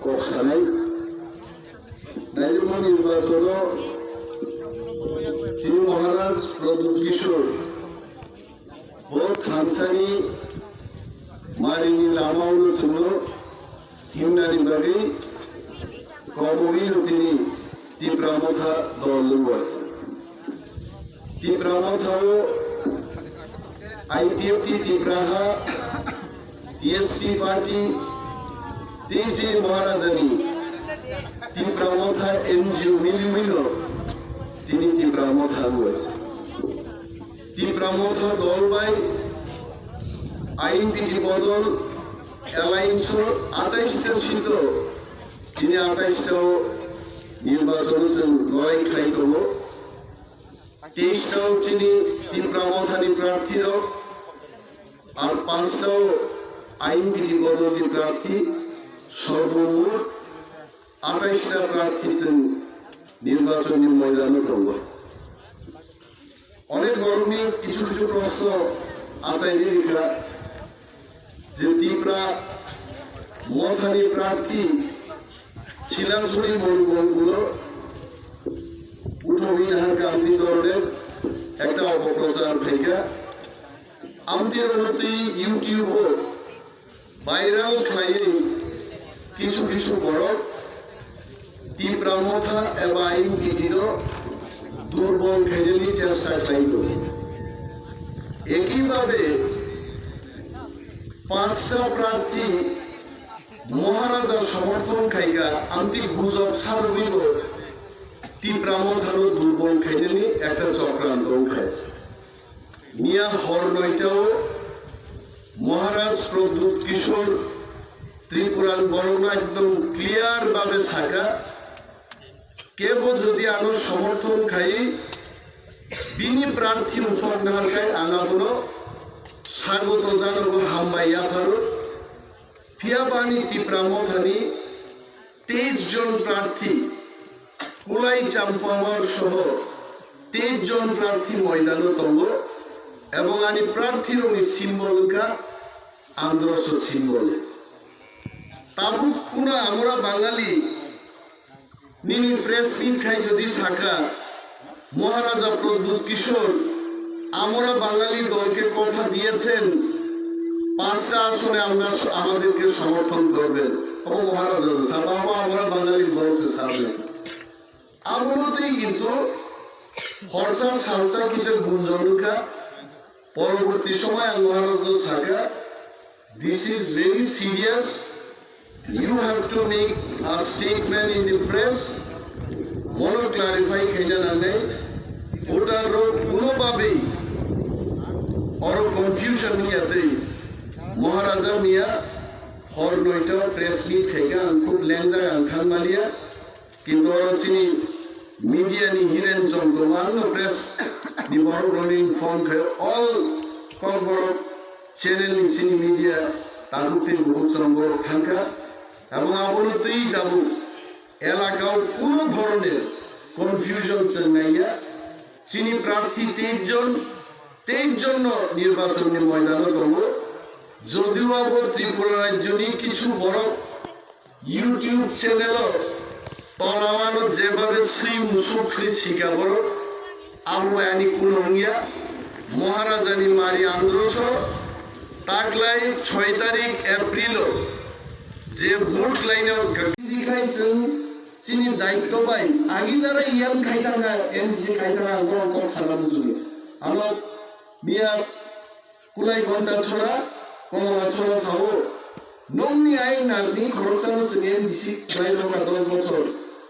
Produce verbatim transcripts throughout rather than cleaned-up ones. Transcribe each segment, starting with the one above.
Kok sanai. Nailimo nirbachano chini Maharaj Pradyut Kishore bo thansani marini lama ulo chwngno himnani bagwi kobogwino tini Tipra Motha dol lwngwi. Tipra Motha o I P F T Tipra ha T S P party, tei chini Maharajani Tipra Motha N G O miliwino tini Tipra Motha wngwi. Tipra Motha dol bai I N P T bodol alliance o atais ta seat o, tini atais ta o nirbachon o chwng lorai khlai tongo. Teis ta o chini Tipra Mothani prarthi rok, ar panch ta o I N P T bodolni prarthi, sorbomot atais ta prarthi chwng nirbachonni moidano tongo. Onek borokni kichu kichu proshno achai rikha. Je Tipra Mothani prarthi Chilangsuri Monbol ulo uthogwi naharkha amtwi dorode ekta opoprochar phaikha. Amtwi rwnotwi YouTube o viral khlaiwi kichu kichu borok Tipra Motha eba I N P T no durbol khainani chesta khlai tongo. Ekibhabe panchta prarthi Maharaja somorthon khaikha, amtwi gujob sarogwibo Tipra Mothano durbol khainani ekta chokranto wngkha. Miya hor noita o Maharaj Pradyut Kishore Tripuran borokno ekdom clear babe saka, kebo jodi ano somorthon khai bini prarthi uthok naharkhai ang abono sagoto janogo, hambai yapharo. Phiya bani Tipra Mothani teis jon prarthi, Kulai Champawar soho teis jon prarthi moidano tongo, ebong ani prarthi rokni symbol wngkha androso symbol. Tabuk kuno amora Bangali nini press meet khai jodi saka, মহারাজা প্রদ্যুৎ কিশোর, আমরা বাঙালি দলকে কথা দিয়েছেন, পাঁচটা আসনে আমরা স-, আমাদেরকে সমর্থন করবেন। Obo মহারাজা সাহেব, obo আমরা বাঙালি দল se sabe. Abono tei kintu horsa salsa kisa gunjon wngkha. Poroborti somoy ang Maharajno sakha, this is very serious. You have to make a statement in the press. Mono clarify khaina nangnai. Voter rok kuno babe oro confusion wngya tei Maharaja miya hor noita press meet khaikha, ang khub lengjak, ang thangmaliya. Kintu oro chini media ni hiren chong tongo, ang no press ni borok rokni phone khai all Kokborok channel ni chini media takhuk tei bukhuk chwng borok thangkha. Abo abono twi tabuk elaka o kuno dhoroner confusion chwng naiya. Chini prarthi teis jon, teis jon no nirbachon ni moidano tongo. Jodio abo Tripura rajyo ni kichu borok YouTube channel o tonawano jebhabe swi musuk khri sika borok, abo bai ani kuno wngya. Maharajani mari androso taklai choi tarik April o je vote laina dikhai chwng chini daitto bai agi jara iyang khai thangna M C khai thangna ang borok kok sana muchungo. Ano miya Kulai Gonta Chora, Komala Chora sao, nongni ayang narni khoroksano chwng M D C kwlai rokha dos bochor,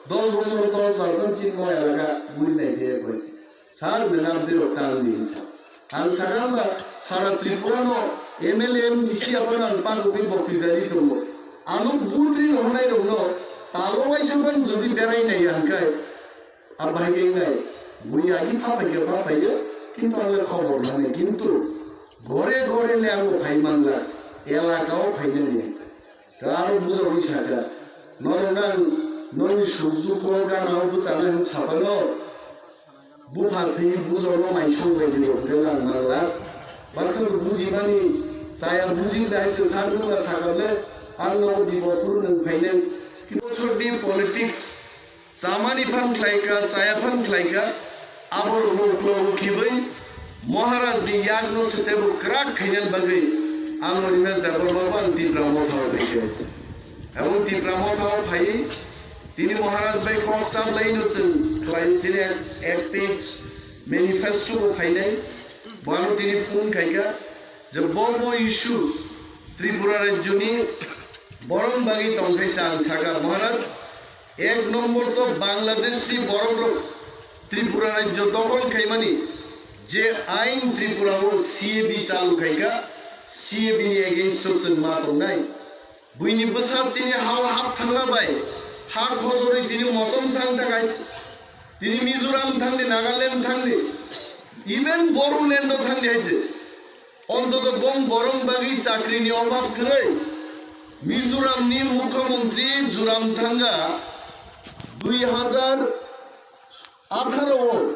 dos bochor dos bar ban chini mo elaka bui nai de koi. Sir, nang update rok ta ang di sa. Ang sakha hwnba sara Tripura no M L A M D C abono ang pagwi boktwita ri tongo. Ano vote ri rohonai rokno talo waisa ban jodi berai nai ya hwnkhe, a bahai khe wngnai, bui agi pha phaikhe pha phaiyo, kintu ang le khobor mani, kintu gore gore le ang bo phai manla, elaka o phainani. Ta aro bujagwi sakha, norok nang noni suk dukho gana o bwchana hwn saphano, bupha thwi bujok no mai song bai di rok hwnkhe nang manla. Baksa rok bujimani chaya buji dai se sa dukha sakha le, ang no di bothor nwng phainai. Bochorni politics chamani phan khlaika, chaya phan khlaika, abo rokno uklo ukhibwi Maharaj ni yakno se tebo kwrak khainani bagwi ang Animesh Debbarma bo ang Tipra Motha o phaikha. Abo Tipra Motha o phaiwi tini Maharaj bai kok chaplaino chwng khlai chini ek, ek page manifesto bo phainai. Bo ano tini phone khaikha je bo bo issue Tripura rajyoni borok bagwi tongthai chang saka Maharaj, ek nombor to Bangladesh ni borok rok Tripura rajyo dokhol khaimani je ain Tripura o C A B chalu khaika, C A B ni against o chwng ma tongnai. Buini bwsa chini hao hap thangna bai ha khojorwi tini mochom chang takai. Tini Mizoram thangdi, Nagaland thangdi, even Bodoland o thangdi hai je. Ontoto bong borong bagwi chakrini obab kwrwi. Mizoram ni mukhyamantri Zoramthanga dui hajar atharo o,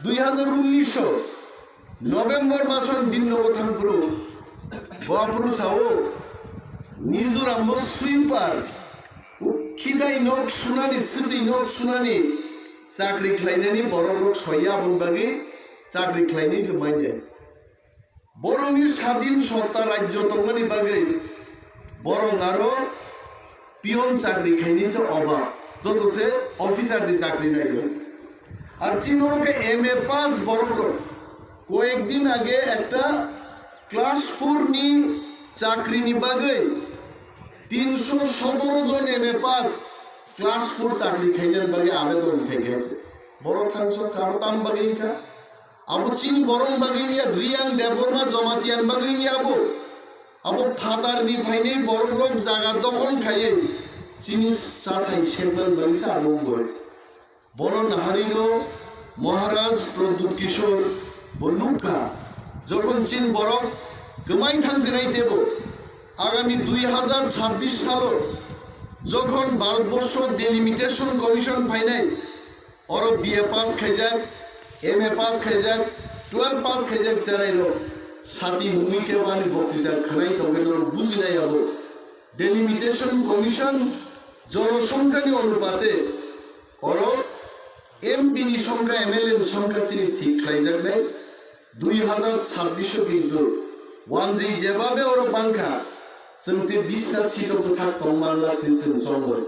dui hajar unnish o November maso bini nogo thangphuru bo aphuru sao Mizoram bo sweeper khitai nok sunani, swtwi nok sunani chakri khlainani borok rok soya aboni bagwi chakri khlainai se manya. Borokni sadin sotta rajyo tongmani bagwi borok aro peon chakri khainai se oba, joto se officer ni chakri naiyo. Ar chini oro khe M A pass borok rok. Koyek din age ekta class four ni chakri ni bagwi tinsho sotoro jon M A pass class four chakri khainani bagwi abedon khai khainai se. Borok thangsa karo tam bagwi kha. Abo chini borok bagwi ya, Riyang Debbarma Jamatia bagwi ya abo. Abo phatar ni phainai borok rok jaga dokhol khaiwi chini chathai semnani bagwi se abo wngwi. Bono naharino Maharaj Pradyut Kishore bo nukha, jokhon chini borok kwmai thangsinai tebo agami dui hajar chabbish salo jokhon Bharatborsho Delimitation Commission phainai, oro B A pass khaijak, M A pass khaijak, twelve pass khaijak cherairok sati hwnwi kebo ani boktwita khwnai tongwi norok bujinai abo. Delimitation Commission jonosongkhani onupate oro M P ni songkha, M L A ni songkha chini thik khlaijaknai. Dui hajar chabbish o kintu wanjwi jebabe oro bangkha, chwng tei bish ta seat o bwthak tongma lakhni chwng chongwi.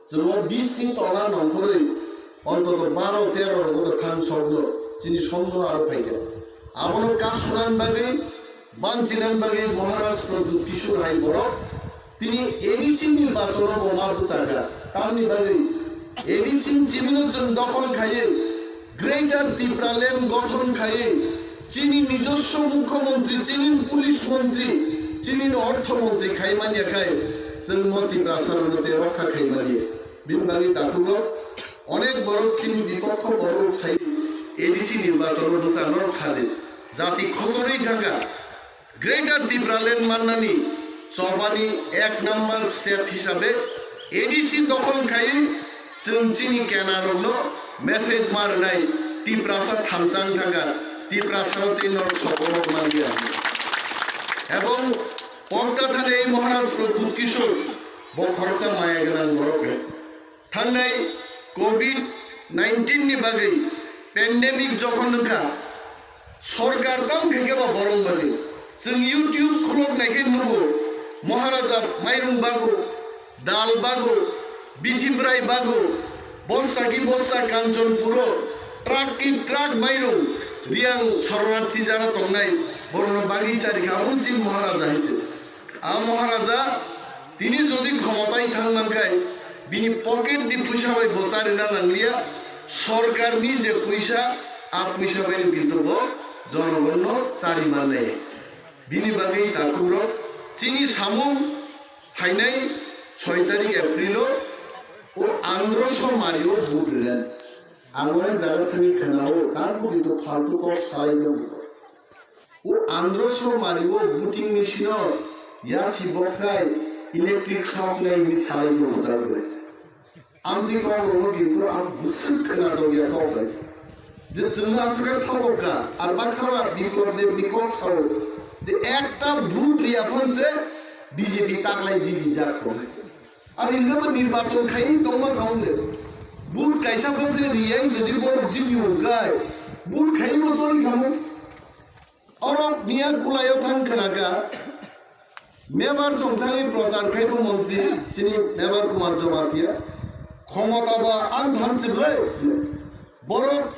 Chwng o bish ni tola nongkhorwi ontoto baro tero rogo thang sokno chini songno aro phaikha. Abono kasunani bagwi, banchinan bagwi Maharaj Pradyut Kishore hai borok tini A D C ni bachono bo ma bwchakha. Tamni bagwi A D C ni chimino chwng dokhol khaiwi Greater Tipraland gothon khaiwi chini nijoswo mukhyamantri, chini police mantri, chini ortho mantri khai manya khai chwng no Tiprasa rokno tei rokha khai manya. Bini bagwi takhukrok onek borok chini bipokho borok sai A D C nirbachono bwchak norok sadi jati khojorwi thangkha. Greater Tipraland mannani chobani ek number step hisabe A D C dokhol khai chwng chini kenarokno message ma rwnai Tiprasa thamchang thangkha, Tiprasano tei norok soborok manliya. Ebong Pokta thani Maharaj Pradyut Kishore bo khoroksa maya gwnang borok hai. Thangnai covid nineteen ni bagwi pandemic jokhon wngkha, sorkar tam khe khe ba borok mani. Chwng YouTube khulok nai khe nugo, Maharaja mairung bago, dal bago, bithi bwrai bago, bosta ki bosta Kanchanpuro, truck ki truck mairung, Riyang sornarthi jara tongnai, borokno bagwi chari kha, aboni chini Maharaja hai se. A Maharaja tini jodi khomotai thang man khai, bini pocket ni puisa bai bo charina nangliya, sorkar ni je puisa, a puisa bai no kintu bo jonogon no chari mannai. Bini bagwi takhukrok chini samung phainai soi tarik April o, o Andhra Somari o vote rilen. Ang onek jaga thangwi khwnao, tambo kintu faltu kok salai tongo. O Andhra Somari o voting machine o yasi bokhai electric shock nai hinwi salai tongo tambo. Amtwi kok rokno kintu ang bwswk khwna dogya kok bai. Je chwngno aswk khe thogo kha, ar baksa ba Biplab Deb ni kok sao. Je ekta vote riya phone se B J P taklai jili jak kho. Ar hingkhe bo nirbachon khai tongma kha wng de. Vote kaisa bwswk riyai jodi borok jiti wngkhai, vote khai bo choli kha wng. Oro miya kulaio thang khna kha, mebar song thangwi prochar khai bo montri, chini mebar Kumar Jamatia, khomota ba ang thang se ble. Borok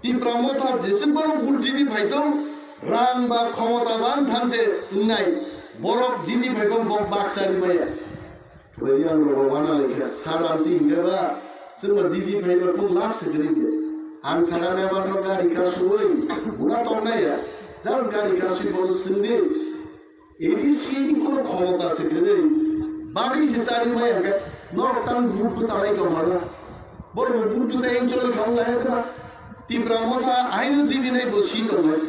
Tipra Motha jeswk borok vote jiti phai tong, rang ba khomota ba ang thang se wngnai, borok jiti phai bo bok baksa ri maya. Weli ang rogo wana lekha, sir ang ti hingke ba, chwngma jiti phaiba kung lak se kwrwi de. Ang saka mebar no gari kasui, buna tongnai ya, just gari kasui bono swngdi. A D C ni kono khomota se kwrwi, bagwi se chari mai hingke, norok tang vote bwsa lai tong hala. Borok vote bwsa yang choli khang lai hingke ba, Tipra Motha aino jiti nai bo si tong lai.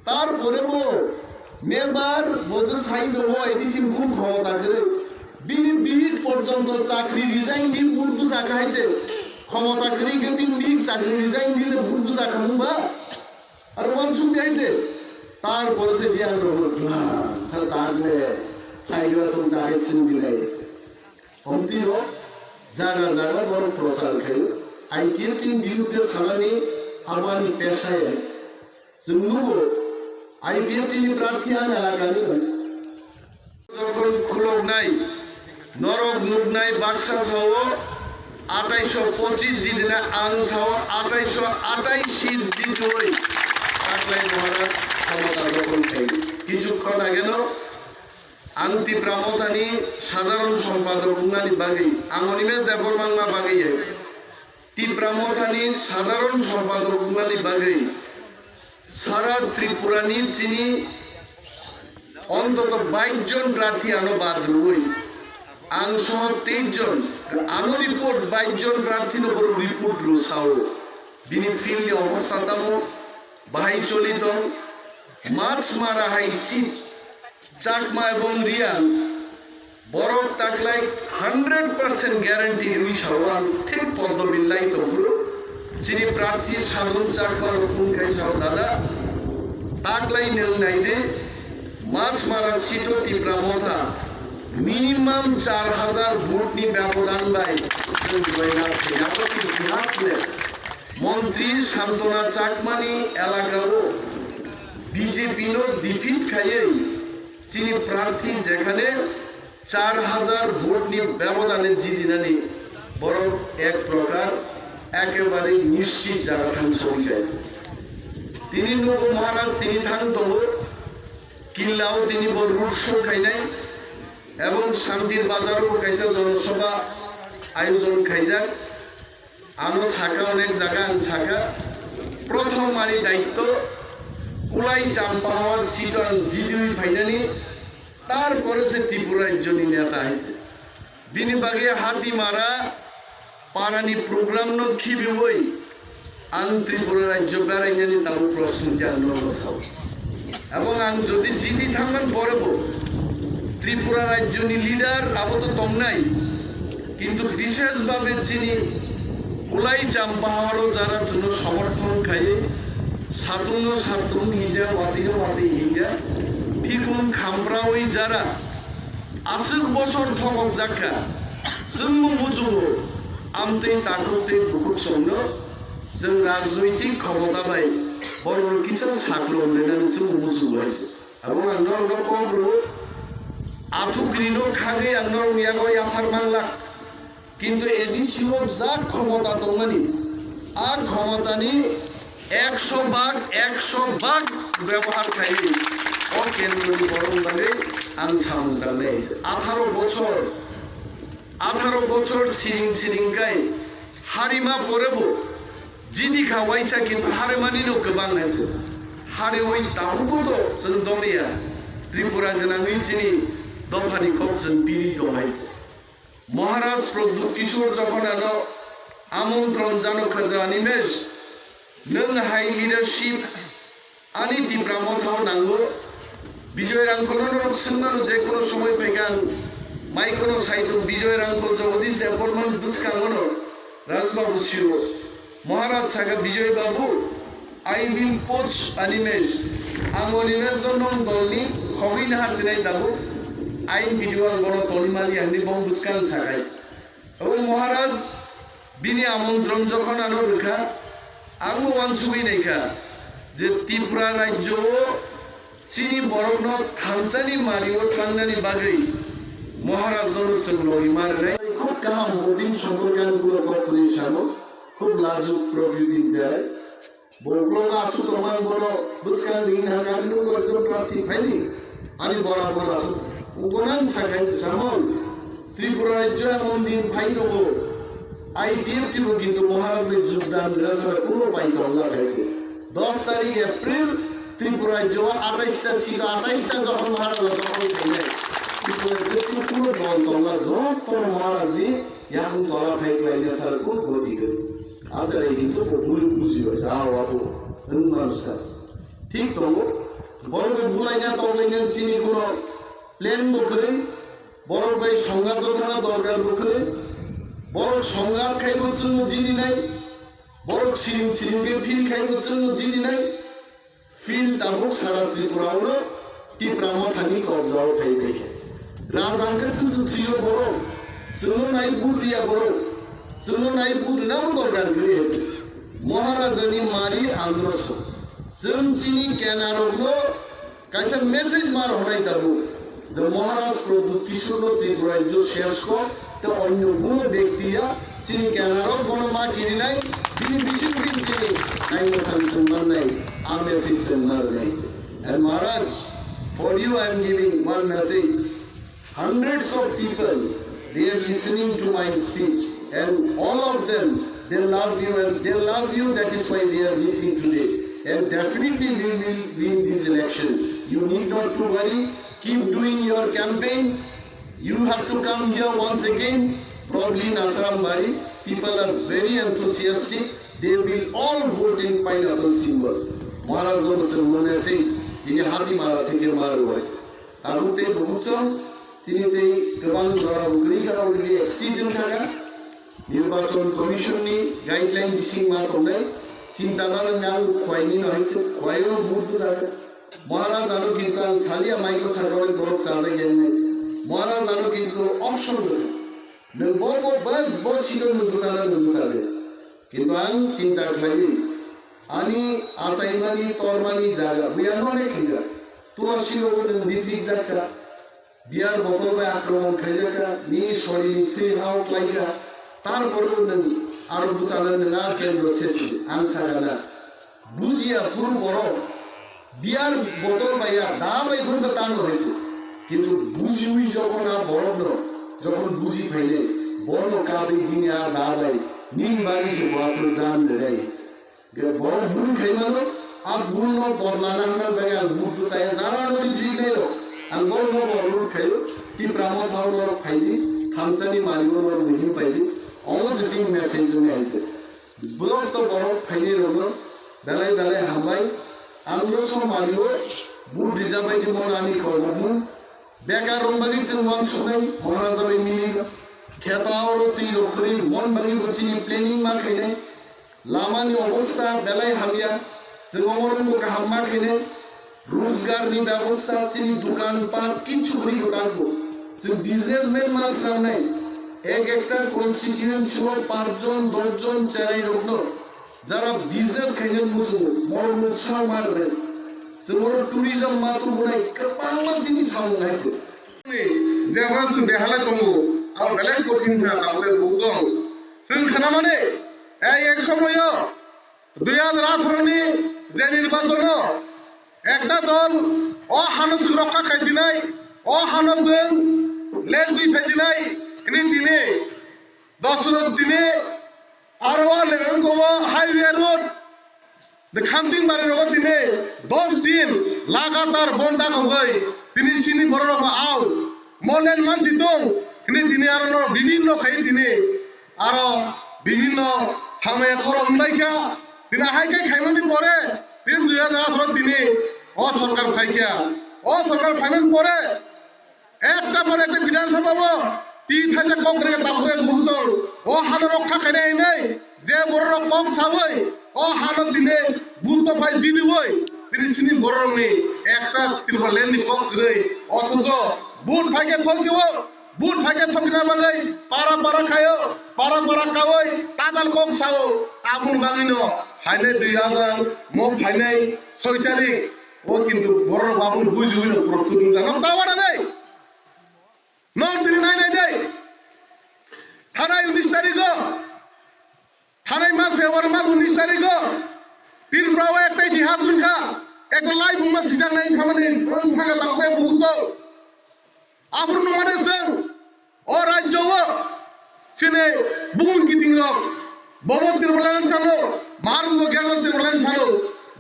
Tarpore bo member bo je sai tongo, A D C ni kung khomota kwrwi. Bini bihik porjonto chakri resign di vote bwsa kha hai je. Khomota kwrwi khe bini bihik chakri resign di le vote bwsa kha mung ba? Aro wansuk di hai je. Tarpore se di ang rogno bwla sa ta le. Hai ro tum ta hai sung di lai. Omtwi rok jaga jaga borok prochar khlaio. I P F T ni birudde sanani abo ani pesha ya. Chwng nugo, I P F T ni prarthi ang elakani rok. Jokhon khuloknai, norok nuknai baksa sao athaiso pochis jidina ang sao athaiso athais seat jitui. Taklai Maharaj khomota jokhon khai. Kichukkon ageno ang Tipra Mothani sadharon sompadok wngnani bagwi, ang Animesh Debbarma wngma bagwi ya. Tipra Mothani sadharon sompadok wngnani bagwi sara Tripurani chini ontoto bais jon prarthi ano bad rwui, ang soho teis jon, ano report bais jon prarthino borok report rw sao. Bini field ni obostha tamo, bahai choli tong, Machmara hai seat Chakma ebong Reang borok taklai hundred percent guarantee rwi sao ang thik Poddo Billai tongphuru chini prarthi Sadhon Chakma rok phone khai sao, dada, taklai nwng nai de, Machmara seat o Tipra Motha minimum char hajar vote ni byabodan bai chwng joy lav khaina abo itihas le. Montri Santona Chakmani elakao B J P no defeat khaiwi chini prarthi jekhane char hajar vote ni bebodane jidinani borok ek prokar ekebare nischit jaga thang sogwi kha. Tini nugo Maharaj tini thang tongo, Killao tini bo road show khainai ebong Shantir Bazar o kaisa jonosabha ayojon khaijak. Ano saka onek jaga ang saka, prothom ani daitto Kulai Champahawar seat o ang jitiwi phainani, tarpore se Tripura rajyoni neta hai se. Bini bagwi Hatimara parani program no khibiwi ang Tripura rajyo berainani tabuk prosno khe ang nono sao. Ebong ang jodi jiti thangman pore bo Tripura rajyoni leader abo to tongnai, kintu bishesh bhabe chini Kulai Champahawaro jara chwngno somorthon khai, satungno satung hinja, watino wati hinja, phikung khamprawi jara aswk bosor thokok jakha, chwngno muchungo, amtwi takhuk tei bukhuk chwngno chwng rajnoitik khomota bai borokno kisa saklom rwnani chwngno muchungo hai. Abo ang norokno kok rwo, athuk rino khagwi ang norokni yago yaphar manglak. Kintu A D C o jak khomota tongmani, a khomotani ekso bhag, ekso bhag byabohar khaiwi o kendroni borok bagwi ang samung tangnai. Atharo bochor, atharo bochor siring siring kai harima porebo jidi kha waisa, kintu harimanino kwbang hai se. Hariwi tabukbo to chwng dongya, Tripura gwnangwi chini dophani kok chwng bini tong hai se. Maharaj Pradyut Kishore jokhon ano amontron jano khaja Animesh, nwng hai leadership ani Tipra Mothao nango. Bijoy Rangkholno norok swngmano je kono somoi phaikha ang mai kono saitung Bijoy Rangkhol Jagadish Debbarma bwskangono Rajbabu siro. Maharaj saka, Bijoy Babu, I will poach Animesh. Ang Animesh no nwng dolni khogwi nahar sinai tabuk. Ain video ang bono toni mali hwnwi bong bwskang sakai. Abo Maharaj bini amontron jokhon ano rwkha, ang bo uansugwi naikha je Tripura rajyo o chini borokno thansani mari o thangnani bagwi Maharaj no chwng logi ma rwnai. Khub kaham, Bobin Shankar Khan buro kok kwrwi sano, khub lajuk prokriti jai. Bo uklok aswk tongma bono bwskang ring hang ani nungbo ekjon prarthi phaidi. Ani bora bora aswk. Ubo nang sakai samon. Tripura rajyo emon din phai tongo. I P F T bo kintu Maharaj ni jogdan rwna sara kuno pai tongla khaite. Dos tarik April Tripura rajyo o atais ta seat, atais ta jokhon Maharaj jokhon khainai. Tripura rajyo kuno dol tongla joto Maharaj ni yakung tola phai klaina sara kuno goti gani. Acharai hintu bo bul bujiba, ja wabo, nwng mansa. Thik tongo, borok bai bulaina tonglaina chini kuno plan bo kwrwi, borok bai songat thangna dorkar bo kwrwi, borok songat khai bo chwngno jidinai, borok siring siring khe phil khai bo chwngno jidinai, Phil tabuk sara Tripura o Tipra Mothani kobja o phai phai khe. Raja hwnkhe thusu thwiyo borok. Chwngno nai vote riya borok. Chwngno nai vote rwna bo dorkar kwrwi hwnkhe. Maharajani mari androso. Chwng chini kenarokno kaisa message ma rwnai tabuk. Je Maharaj Pradyut Kishore no Tripura rajyo shesh kok, te onyo kuno byakti ya, chini kenarok bono ma kirinai, bini bising bini chini naimwthang chwng mannai, a message chwng ma rwnai. And Maharaj, for you I am giving one message. Hundreds of people, they are listening to my speech, and all of them, they love you, and they love you, that is why they are with me today. And definitely we will win this election. You need not to worry. Keep doing your campaign. You have to come here once again. Probably in Asarambari, people are very enthusiastic. They will all vote in pineapple symbol. Maharaj no message, ini hati mara theke maru hai. Tabuk tei bubuchong, chini tei kwbang jora bukri ka already accident thaka. Nirbachon Commission ni guideline bising ma tongnai, chinta nana nang khwai ni no hai se khwai no vote bwsaka. Maharaj ano kintu ang salia mai ko sakha bai borok chajak yang nai. Maharaj ano kintu option rwkha. Nwng bo bo bo bo sino nwng bwsana nwng bwsade. Kintu ang chinta khlaiwi ani achaimani tormani jaga buya no ne khinga. Tulasi rogo nwng ritrik jakha. Biyar botol bai akromon khaijak kha, nini sorini thwi hao klai kha, tarpore bo nwng aro bwsano nwng a kendro sesi, ang sakha na. Bujiya phuru borok biyar botol bai ya da bai bwsa tano hai khe. Kintu bujiwi jokhon a borokno, jokhon buji phainai, borokno kabwi bini a da bai nini bagwi se bo aphuru jan rwnai. Ge borok bul khai mano, a bul no bodla na hwnna bagwi ang bul bwsaya jara no ri ri nairo. Ang borok no borok lut khaio, Tipra Motha o norok phai di, thamsa ni mari o norok muhim phai di, omo se chini message wngwi hai se. Block to borok phainai rok no belai belai hambai, ang no so mari o bul rija bai di mon ani kok no bul. Bekar rok bagwi chwng uansuknai, Maharaja bai mili no. Kheta oro twi rok kwrwi mon bagwi bo chini planning ma khainai. Lama ni obostha belai hamya, chwng omono bo kaham ma khainai. Rojgar ni bebostha, chini dukan pat kichu kwrwi bo tangkho. Chwng businessman ma swnamnai. Ek ekta constituency o panch jon, dosh jon cherai rokno jara business khaina muchungo, borok no chwng ma rwnai. Chwng oro tourism ma tubunai kwbangma chini samung hai se. Jebra chwng behalai tongo, abo belai kothin kha, tabole bujong. Chwng khanamani, ei ek somoyo dui hajar atharo ni je nirbachono ekta dol o hano chwng rokha khaijinai, o hano chwng land ri khaijinai, hini tini dos rok tini aro o le wngkha o highway road. The Khamting bari rogo tini dos din lagatar bonda kogoi tini sini borok rok au molen mansi tong hini tini aro no bibinno khai tini aro bibinno samaya khoro wnglaikha tini hai khai khaimani pore tini dui hajar atharo tini o sorkar phaikha o sorkar phaimani pore Ekta pore ekta Bidhan Sabha bo twi thaisa kok rega dakhore bujong. O hano rokha khainai hinwi je borok rok kok sawi o hano tini butto phai jidiwi tini sini borok rokni ekta Tripura land ni kok kwrwi. Othocho Vote phaikhe thokio, vote phaikhe thokina bagwi para para khaio, para para kaui tadal kok sao, aboni bagwino phainai dui hajar, mo phainai soi tarik, o kintu borok babuni buji buji no protest wngkha, nok ta wana dei, nok tini nai nai dei, thanai unis tarik o. Thanai mas February mas unis tarikh o Tripura o ekta itihas wngkha, ekta laibuma sijaknai wngkha mani wngkha tangkhe buhukjak. Aphuru nungmani chwng o rajyo o chini bumung kiting rok bobo Tripura land sano, Maharaj bo Kerala Tripura land sano,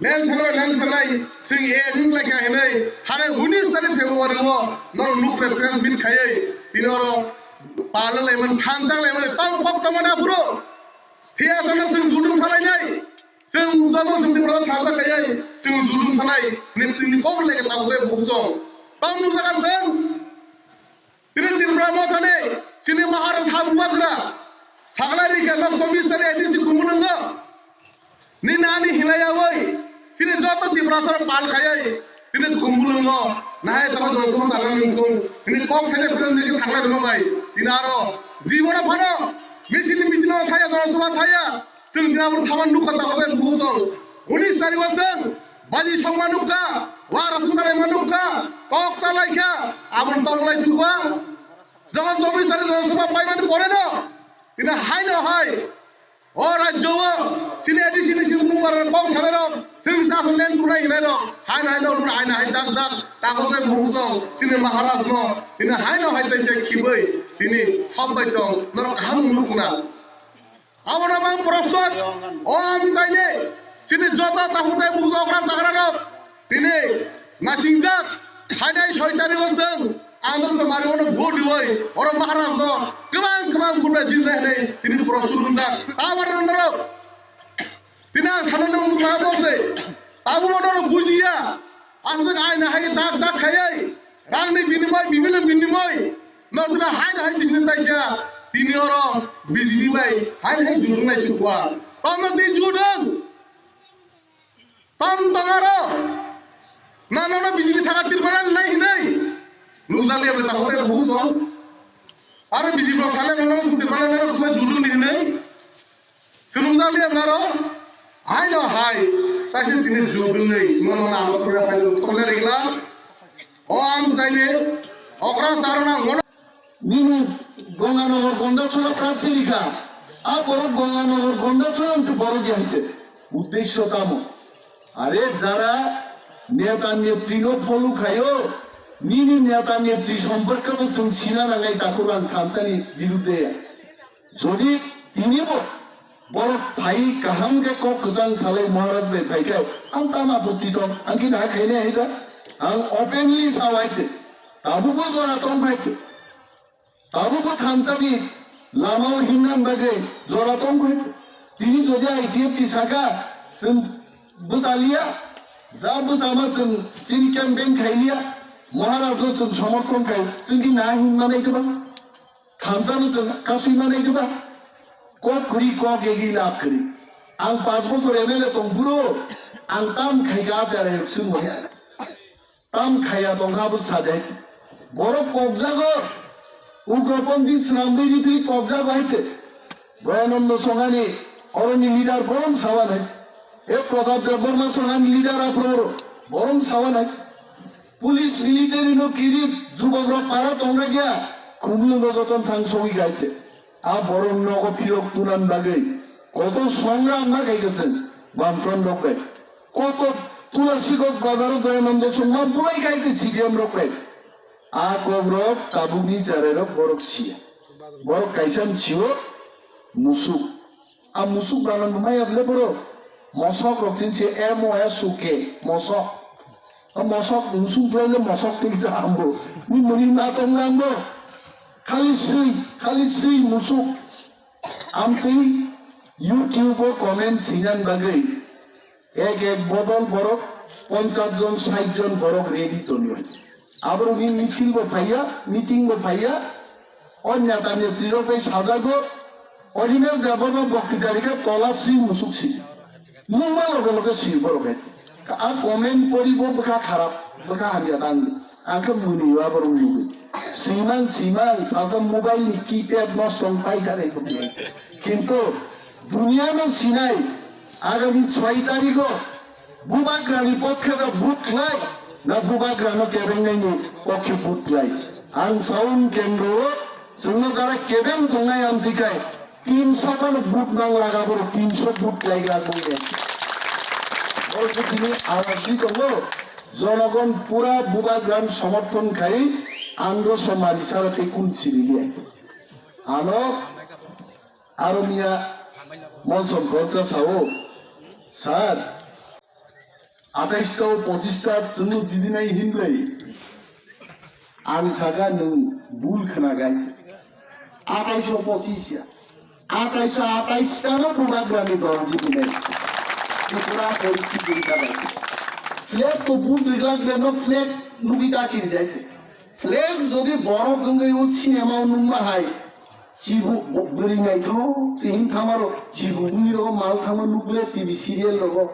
land sano land sanai chwng e wnglaikha hinwi thanai unis tarikh February o norok nukle press meet khaiwi tini oro pala laimani thansa laimani tamo kok tongmani aphuru. Phiya tongna chwng judum khlainai, chwng joto chwng Tripura thangsa khainai, chwng judum khanai, nini kok lege tabuk le bukhuk jong. Tamo nukjakha chwng, tini Tripura mothani, chini Maharaj ha bubagra, sakla rikha nok chobbish tarikh A D C khumulwngo. Nini ani hinai yawi, chini joto Tiprasa rok pal khaiwi, tini khumulwngo, nahai tamo joto tamo tamo nungkung, tini kok thaide phirang nini sakla rima bai, tini aro, jibona phano, misil ni meeting o thaya, joto sabha thaya, Chwng tini aboni thaman nukha, tabuk bai bukhuk tong. Unis tarikh o chwng baji songma nukha, wara thukharema nukha, kok chalaikha, aboni tong lai sukha. Jokhon chobbish tarikh Jana Sabha paimani pore no, tini haino hai o rajyo o chini A D C ni sini bumbar kok sanai rok, chwng sa asol len tunai hinai rok, haino haino haino hai dak dak, tabuk bai bukhuk tong, chini Maharaj no, tini haino hai taisa khibwi, tini sop bai tong, norok kaham nukna. Abono bang prostor, o amchaini, chini joto takhuk tei bukhuk okra chakrarok, tini nasingjak, khainai soi tarikh o chwng, ang dwsa mari ono vote riwi, oro Maharaj no, kwbang kwbang vote bai jitnai hinwi, tini prostor wngjak, ta aro norok, tini ang sanani wngkha bose, abo norok bujiya, aswk aina hai dak dak khaiwi, rangni binimoi, bibinno binimoi, Northna hai hai bising taisa tini oro B J P bai hai hai judung nai sukwa. Tamo tei judung. Tam tongaro. Na no no B J P saka Tripura nai hinai. Nukjali abri takhuk tei bukhuk tong. Aro B J P sale no no Tripura nai no judung ni hinai. Chwng nukjak liya naro, hai no hai, taisa tini judungwi, mono namo thura phai thokle rikla, o ang jaine, okra sarna mono. Nini Gonganagar Gondachora prarthi rikha, a borok Gonganagar Gondachora se borok ya hite, uddesho tamo. Are jara neta netri no follow khayo, nini neta netri somporke bo chwng sina nangai takhuk ang thansani birudde ya. Jodi tinibo borok phai kaham khe kok kwchang salai Maharaj bai phai khe, ang tamo apotti tong, ang khe na khainai hai da? Ang openly sa wai khe, tabukbo jora tong khai khe, tabukbo thansa ni lama o himna bagwi jora tong khai khe. Tini jodi I P F T saka, chwng bwsa liya, ja bwsa ma chwng chini campaign khai liya, Maharaj no chwng somorthon khai, chwng khe na himna nai kwbang. Thansa no chwng kasui manai diba? Kok kwrwi kok egi lab kwrwi. Ang panch bochor M L A tong phuru ang tam khai ka achara yok sung manya. Tam khaya tong kha bo sajai. Borok kokjago. Ugroponthi swnamdwi ripri kokjago hai khe. Dayananda Songani oroni leader borom sawanai. E Pradap Debbarma Songani leader aphuru borom sawanai. Police military no kirip jubok rok para tongra gya khumlungo joton thang sogwi gaite. A borok nogo phirok tunan bagwi koto songram ma khaikhe chwng Bamfront rok bai. Koto Tulasikot bazaro Dayananda Songma bulai khaikhe C P M rok bai. A kok rok tabukni charai rok borok siya. Borok kaisa sio musuk. A musuk banan bo maya bile boro. Mosok rok tin se M O S U K, mosok. A mosok musuk bile le mosok tin se ambo. Ni muni na tong lang bo. Khali sui, khali sui musuk. Amtwi YouTube o comment sinan bagwi. Ek ek bodol borok ponchas jon, sait jon borok ready tonwi. Aborokni misil bo phaiya, meeting bo phaiya. O neta netri rok bai sajago. Animesh Debbarma boktita rikha tola si musuk si. Nungma loge loge si borok hai. A comment pori bo bwkha kharap, bwkha hamya tang. Ang khe mwnwi o aborok nugwi. Swimang swimang sajak mobile ni keypad nosto wng pai thani. Kintu duniya no sinai agami choi tarikh o Bubagrani pokhe da vote khlai, na bubagrano kebengnani pokhe vote khlai. Ang saun kendro o chwngno jara kebeng tongnai amtwi kai tinso phano vote mang laga borok tinso vote khlai glak bongya. Borok bwtwini awaswi tongo, jonogon pura bubagrano somorthon khai andro somari sara tei kun siriya. Ano Aro miya Monson Khoroksa sao, "Sir, atais ta o pochis ta chwngno jidinai hinlai." Ang saka, "Nwng bul khwnagai. Atais o pochis ya. Atais o atais ta no bubagrani dol jidinai." Tripura poristiti wngkha bai. Flag to bul rijak beno flag nugwi ta kirijak. Flag jodi borok wngwi o cinema o nungma hai, Chibu bo-, bwrwi naithok, chihim thamaro, chibu bini rogo mal thangma nukle T V serial rogo.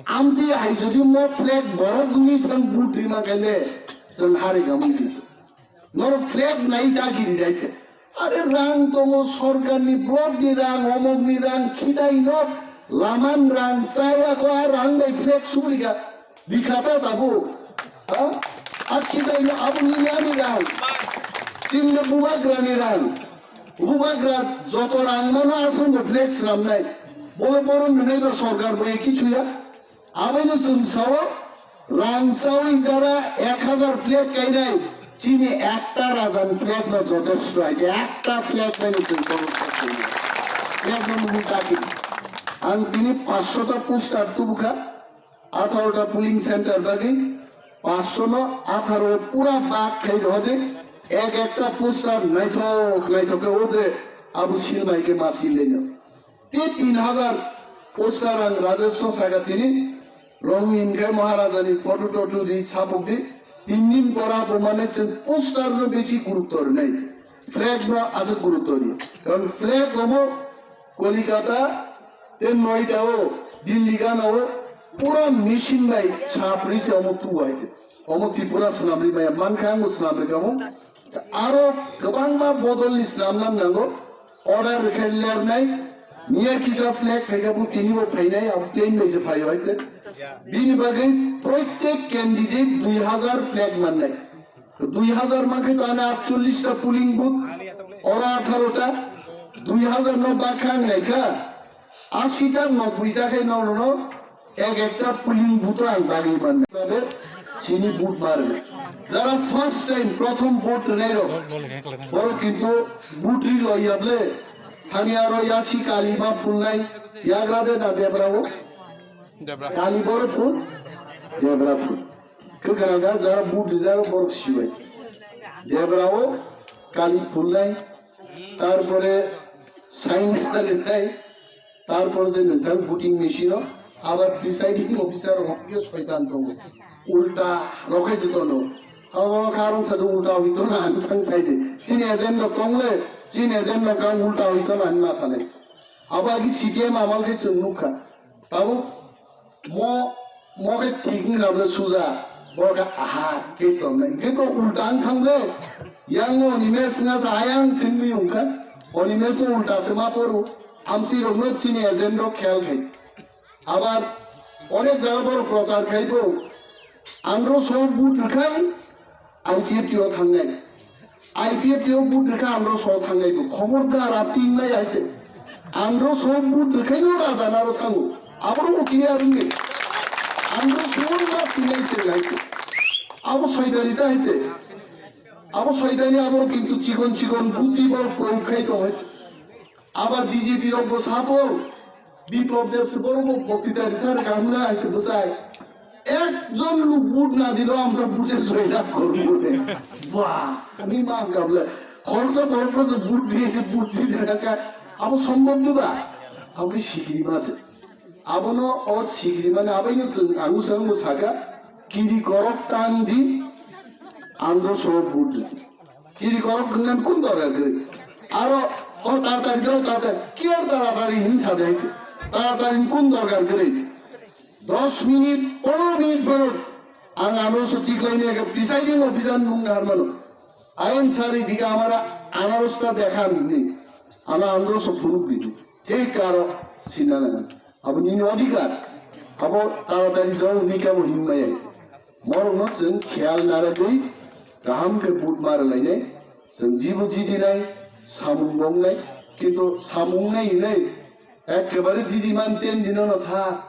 Amtwi hai jodi mo flag borok ni thang but rima kaile, chwng hari gamung di. Noro flag nai ta giri dai khe. Are rang tongo sorkar ni, block ni rang, omok ni rang, khidai no, laman rang, chaya ko a rang dai flag subri ka. Dikhata tabuk. Ha? Akhi taino aboni yani rang. Tinno bubagrani rang. Bubagra joto rang mano aswk bo flex ramnai. Bole borom rwnai ba sorkar bo eki chuya. Aboino chwng sao rang sawi jara ek hazar flag kainai. Chini ekta rajan flag no jotesto hai je ekta flag bai no chwng borom flag no mugi taki. Ang tini paanch shota poster tubukha. Atharo ta polling center bagwi paanch sho no atharo pura bak khai rw de, ek ekta poster naithok naithok khe o je abo sil bai khe ma sil le no. Te tin hazar poster ang Rajesh no saka tini, rong in khe Maharaja ni photo toto di, sapok di, tin din pora bo mane chwng poster no besi gurutto rwnai, flag no aswk gurutto di, karon flag omo Kolikata, te Noida o, Delhi gana o, pura machine bai chapri se omo tu bai te. Omo Tripura swnamri maya, mankha ang swnamri kamo. Aro kwbangma bodol ni swnamnam nango. Order rwkhe lernai, miya kisa flag phaikha bo tini bo phainai, abo ten bai se phaio hai te. Bini bagwi proitek candidate dui hazar flag mannai. Dui hazar mankhe to ani atchollish ta polling booth, oro atharo ta, dui hazar no bakha ang naikha, ashi ta noboi ta khe nono ek ekta polling booth o ang bagwi mannai. Babe, sini booth marwi. Jara first time prothom vote rwnai rok, borok kintu booth ri loiya ble, thani aro yasi kalima phulnai, yagra de na debra o? Debra. Kali boro phul? Debra phul. Kwkhwrang kha jara booth rijak borok sibai. Debra o kali phulnai, tarpore sign rinai, tarpore je nwthang voting machine o abar presiding officer rok hokhe soitan tongo. Ulta rok hai se tono. Abo kha arong sadu ulta hoi tono ani thang sai de. Chini agent rok tongle, chini agent rok kha ulta hoi tono ani ma sanai. Abo agi C P M amal khe chwng nukha. Tabuk Mo, mo khe thik wngkha ble suja, bo khe aha, case tong nai. Hingke to ulta wng thang le, yang o Animesh wngkha sa ayang singwi wngkha. Animesh to ulta se ma poru, amtwi rok no chini agent rok khel khai. Abar onek jaga borok prochar khai bo, andro so vote rwkhai, I P F T o thangnai. I P F T o vote rwkha andro so thangnai bo. Khobordar a tingnai hai se. Andro so vote rwkhai no raja naro thango. Aborok bo clear wngwi. Andro so no tingnai se hai se. Abo soidani ta hai se. Abo soidani abo kintu chikon chikon buddhi bol proyog khai tong hai se. Abar B J P rok bo sabo, Biplab Deb se borok bo boktita rithar kaham na hai khe bwsai. Ekjon luk vote na dilo amra vote joy lab korbo de. Ba, ani ma ang kable. Khoroksa borok bo je vote diye se vote jidi na ka. Abo sombhob de ba? Abo khe sikiri ma se. Abono o sikiri mane abaino chwng ang swngmo saka, kiri korok tan di, andro so vote di. Kiri korok gwnang kun dorkar kwrwi? Aro o taratari do taratari, kiar taratari hin sajai. Taratari kun dorkar kwrwi? Dos minute, pondro minute phano Ang ano so tiklai ne ga presiding officer nung har mano. Ayan sari dika amara anaro sta dekha ni. Ano andro so phunuk di. Thik karo sinana. Abo nini odhikar. Abo taratari jao hwnwi khe abo hinmaya. Morokno chwng kheyal naragwi kaham khe vote mar lainai. Chwng jibo jidinai, samung bongnai, kintu samung nai hinwi ekebare jidiman ten dinono sa.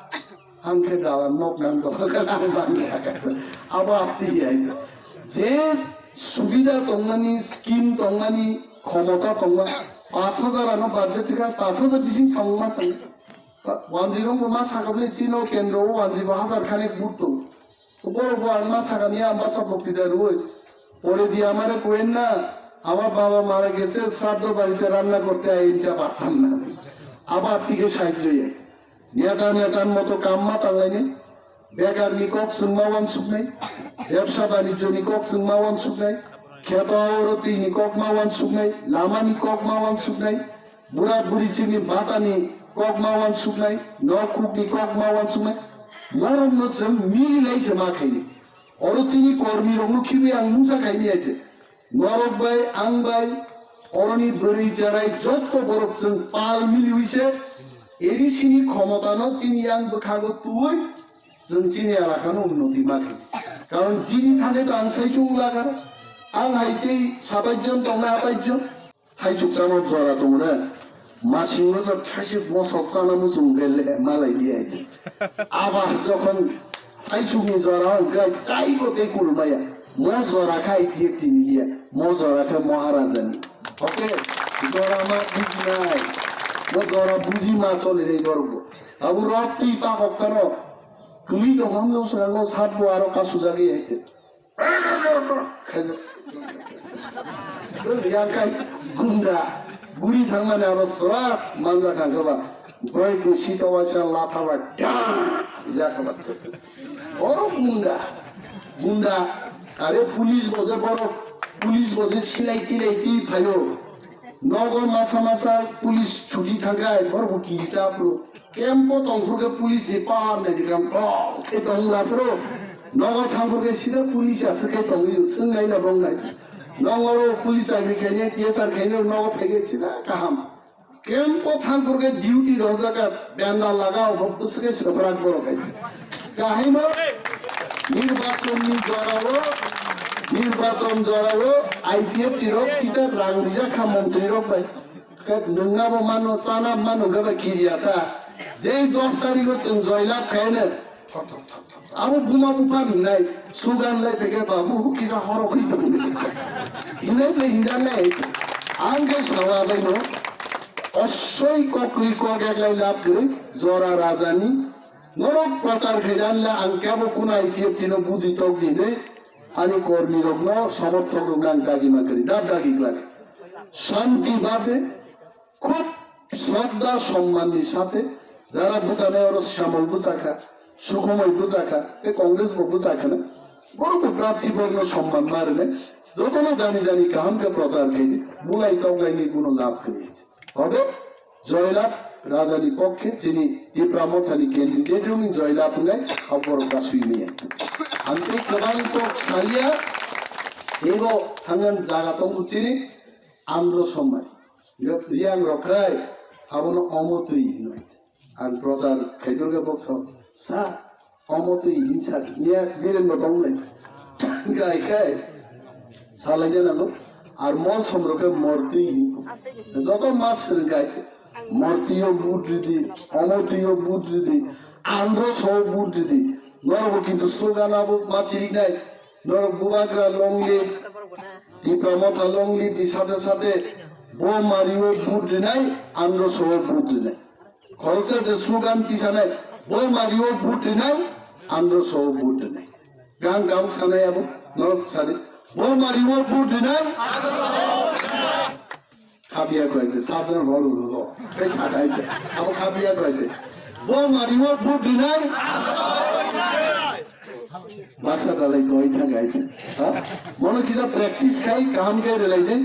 Ang khe dalan nok nang tongkha, ang manliya. Abo apti ya. Je subida tongmani, scheme tongmani, khomota tongma, pash hajar ano budget thika, pash hajar bising samung ma tong. Wanjwi rok bo ma sakha bwle chini o kendro o wanjwi bo hajar khanek vote tong. Borok bo ang ma sakha ni ang bwsa bokti da rwui. Pore di amare koyen na, আমার বাবা মারা গেছে, শ্রাদ্ধ বাড়িতে রান্না করতে আই, এটা পারতাম না। Abo tike sahajyo ya. Neta netan moto kam ma tanglaini. Bekar ni kok chwng ma wansuknai. Bebsa banijyo ni kok chwng ma wansuknai. Kheto aoro twi ni kok ma wansuknai. Lama ni kok ma wansuknai. Bura buri chini bata ni kok ma wansuknai, nok kuk ni kok ma wansuknai, norok no chwng milai se ma khaini. Oro chini kormi rok no khibi ang mungsa khaini aite. Norok bai, ang bai, oroni bwrwi cherai jotto borok chwng pal miliwi se A D C ni khomota no chini yang bwkhago twi chwng chini elaka no unnoti ma khaini. Karon chini thangwi to ang sai chwng laga, ang hai tei satais jon tong na atais jon. Thaichuk chama jora tongo ne. Masing masa thaisik mosok chana muchung bele malai liya. Aba jokhon thaichukni jora hwnkhe chaibo tei kulmaya. Mo jora khe I P F T ni liya. Mo jora khe Maharaja ni. Okay. Jora ma buji nai. Mo jora buji ma choli rei borok bo. Abo rok twi ta hok kano. Kumi tong ham lo sanga lo sat bo aro kasu jagi hete. Yang kai gunda guri thangmani abo sora manja kha khe ba boy ni sita waisa latha ba da ya kha ba. O gunda gunda are police bo je borok police bo je silai tilai ti phayo. Nogo masa masa police chuti thangkha, borok bo kiri ta phuru. Camp o tongphuru khe police ni power nai dikram tong khe tong la phuru. Nogo thangphuru khe sida police aswk khe tongwi swng nai na bong nai. Nong oro police army khainai, T S R khainai, nogo phai khe sida kaham. Camp o thangphuru khe duty rojak kha, benda laga o bwswk khe swprak borok hai. Kahino nirbachon ni jora o, nirbachon jora o I P F T rok kisa rang rijak kha montri rok bai. Khe nwngna bo mano, chana mano, khe bai kiriya ta. Jei dos tarikh o chwng joilab khaino. Abo buma bupha hinai, slogan lai phaikhe babu kisa horo khui tongo. Hinai ble hinjanai. Ang khe sawa baino. Osoi kokri kok eklai lab kwrwi, jora rajani. Norok prochar khaidan le ang kebo kuna I P F T no budi tok di de. Ani kormi rokno, somorthok rokno ang dagi ma kwrwi, dab dagi glak. Shanti bhabe, khub shraddha somman ni sathe, jara bwchanai oro Shyamol bwchakha, Sukhomoi bwchakha, tei Congress bo bwchakha na. Borok bo prarthi borokno somman ma rwnai, jotono jani jani kaham khe prochar khaidi, bulai toklaini kuno lab kwrwi. Hobe, Joylab Rajani pokkhe chini Tipra Mothani candidate wngwi joylab wngnai, aborok kasui maya. Ang tei kwbang kok salia, ebo thangnani jaga tongo chini Andro Somari. Riyang rok khai, abono omo twi hinwi. Ang prochar khaidorkhe boksa sa. Omo twi hinsa niya Biren bo tong nai. Gai kai. Salai na nango. Ar mol somro khe mortwi hin. Joto mas sir gai. Mortwi o but ridi, omo twi o but ridi, andro so but ridi. Norok bo kintu slogan abo ma chirik nai. Norok bubagra long live. Tipra Motha long live di sate sate bo mari o but rinai, andro so o but rinai. Khoroksa je slogan tisanai, bo mari o but rinai, andro so o but rinai. Gang tabuk sanai abo, norok sadi. Bo mari o but rinai. Khabiya koi je, sabdan hol ulo. Kai sakai je. Abo khabiya koi je. Bo mari o but rinai. Basa dalai koi thangai je. Ha? Mono kisa practice khai, kaham khai relai je.